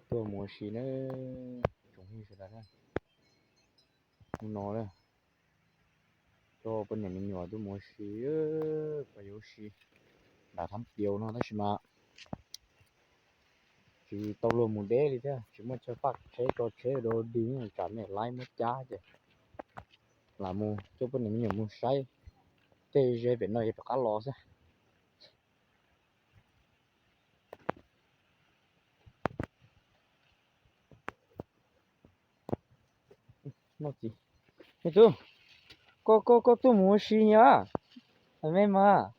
Tuaj mus ua si na, tsoom phooj ywg sawv daws na. Hnub no na, coj poj niam me nyuam tuaj mus ua si, peb yuav ua si nram Thab Piaus no tab sis mas tsis tau luag mus deb li thiab, tsis muaj chaw faj tsheb tso tsheb rau dig, tsam me laib muab cab ces lam mus coj poj niam me nyuam mus saib tej ze pem no es rov qab los xwb. Me tub, koj, koj, koj tuaj mus ua si nyias, me mas,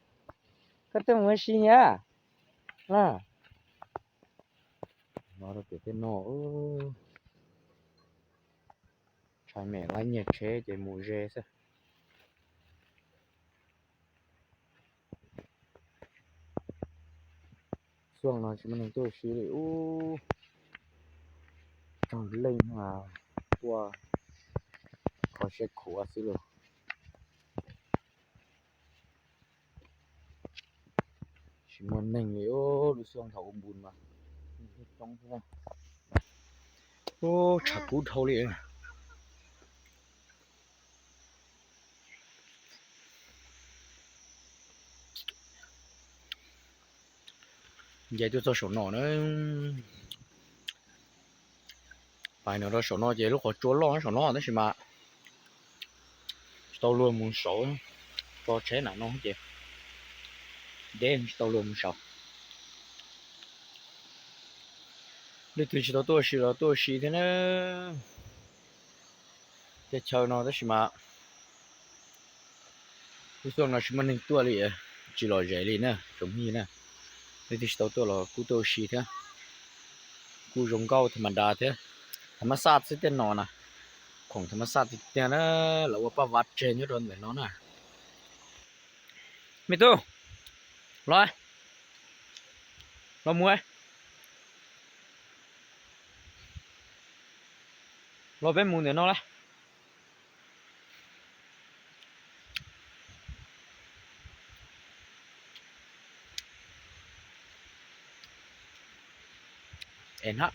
koj tuaj mus ua si nyias na. No rau pem tej no, ntshai me laib nyiag tsheb ces mus ze xwb. Xuaj no tsis muaj neeg tuaj ua si li ub, raug leej mas tuaj kho siab khuav xwb lauj. Tsis muaj neeg li, lub xyoo thaum ua npus mas coob xwb. Ub, tshav kub dhau li. Nce tuaj txog saum no na, pais no rau saum no ces lub qhov tsua loj saum no tab sis mas tsis tau luag mus saud, tso tsheb nram no ces deb tsis tau luag mus saud. Leej twg tsis tau tuaj ua si los tuaj ua si thiab na. Tej chaw no tab sis mas lub xyoo no tsis muaj neeg tuaj li, tsis lom zem li na tsoom phooj ywg na. Leej twg tsis tau tuaj los kuj tuaj ua si thiab, kuj zoo nkauj tham ma da thiab. Tham ma xaj xwb tej no na, khoom tham ma xaj tiag tiag na. Lawv ua paj vav tseg nyob rau ntawm no na. Me tub, los, los mus, los peb mus ntawm no lauj. Es hnab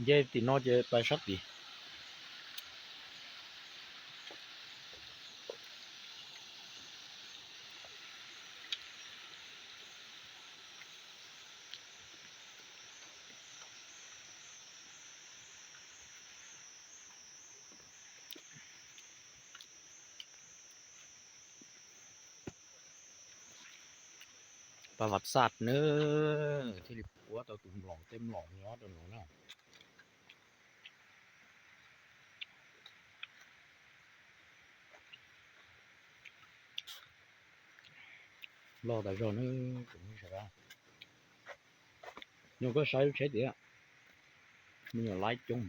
nce tim no ces pais sab tim. Paj vav xaj na, thiaj li puab tau tus mlom, tej mlom nyob rau no na. Loj tas zog na, tsoom phooj ywg sawv daws. Nyuam koj saib lub tsheb tiag, me nyuam laib coob,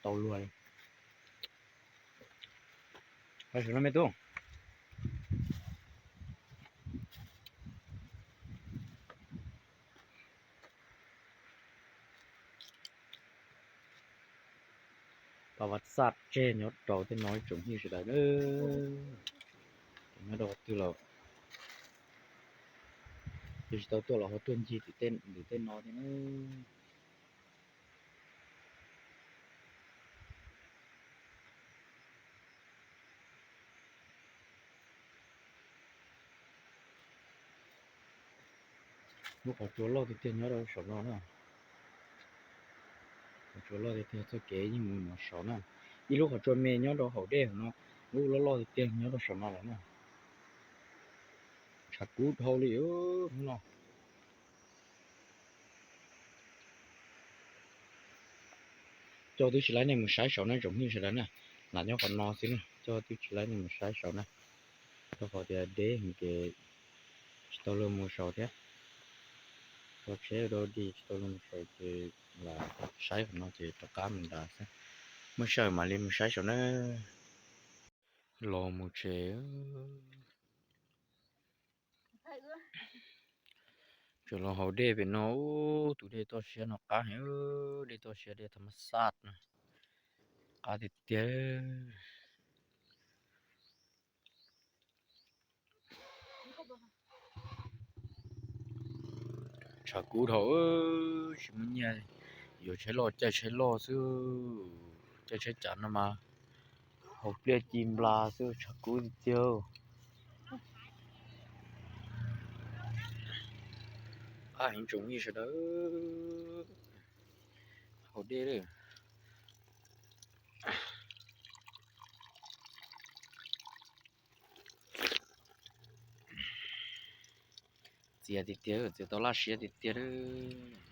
tau luag li. Saum no me tub. Paj vav xaj tseg nyob rau tej no ib tsoom phooj ywg sawv daws na. Nyob rau qhov twg los yog tsis tau tuaj los ho tuaj ncig tim tej no thiab na. Lub qhov tsua loj tiag tiag nyob rau saum no na. Qhov tsua loj tiag tiag txoj kev yeej mus no saud na. Ib lub qhov tsua me nyob rau hauv dej hauv no, lub loj loj tiag tiag nyob rau saum no lawm na. Tshav kub dhau li hnub no. Coj twb tsis laib nej mus saib saud na tsoom phooj ywg sawv daws na. Lam nyob qhov no xwb na, coj twb tsis laib nej mus saib saud na. Rau qhov tias deb heev ces tsis tau luag mus saud thiab. Tso tsheb rau dig tsis tau luag mus saud ces lam saib qhov no ces rov qab mus nrad xwb. Muaj sij hawm mam li mus saib saud na. Los mus tsev. Cov los haus dej pem no, ub, tus dej toj siab no qab heev, dej toj siab, dej tham mas xaj no, qab tiag tiag. Tshav kub dhau, tsis muaj nyiaj yuav tsheb loj, caij tsheb loj xwb, caij tsheb cav no mas haus pliaj ci nplas xwb, tshav kub tiag tiag. Qab heev tsoom phooj ywg sawv daws, haus dej lawm. Txias tiag tiag, txias tau laj siab tiag tiag lawm.